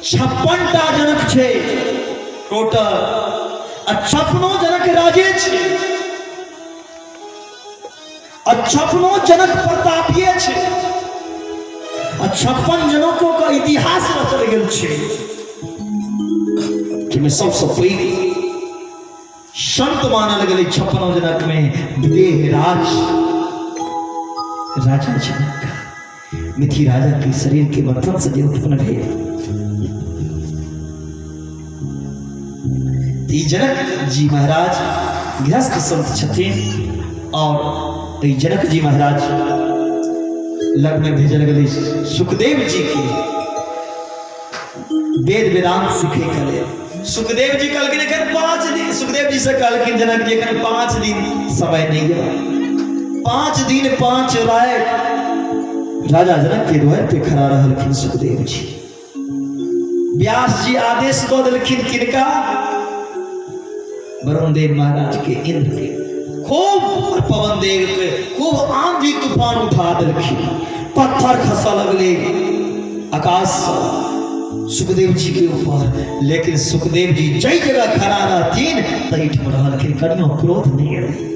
56 टा जनक छै टोटल, आ 56 जनक राजे छै, आ 56 जनक प्रतापिये छै, आ 56 जनको के इतिहास रचल गेल छै, जाहिमे सबसँ पैघ संत मानल गेलै 56 जनक में विदेह राज राजा जनक, मिथि राजा के शरीर के बर्तन से जे उत्पन्न भेल। ई जनक जी महाराज गृहस्थ संत छथिन और ई जनक जी महाराज लग में भेजल गेलै सुखदेव जी के वेद वेदांत सीखे के लेल। सुखदेव जी कहलखिन एखन 5 दिन, सुखदेव जी से कहलखिन जनक जी एखन 5 दिन समय नहीं है, 5 दिन 5 रात राजा जनक के द्वार पे खड़ा रहलखिन सुखदेव जी। व्यास जी आदेश दऽ देलखिन किनका? वरुण देव महाराज के, इंद्र के, खूब पवन देव के खूब आंधी तूफान उठा देलखिन, पत्थर खसा लगले आकाश से सुखदेव जी के ऊपर। लेकिन सुखदेव जी जै जगह खड़ा रहथिन तहीठाम रहलखिन, कनियो क्रोध नहीं एलै।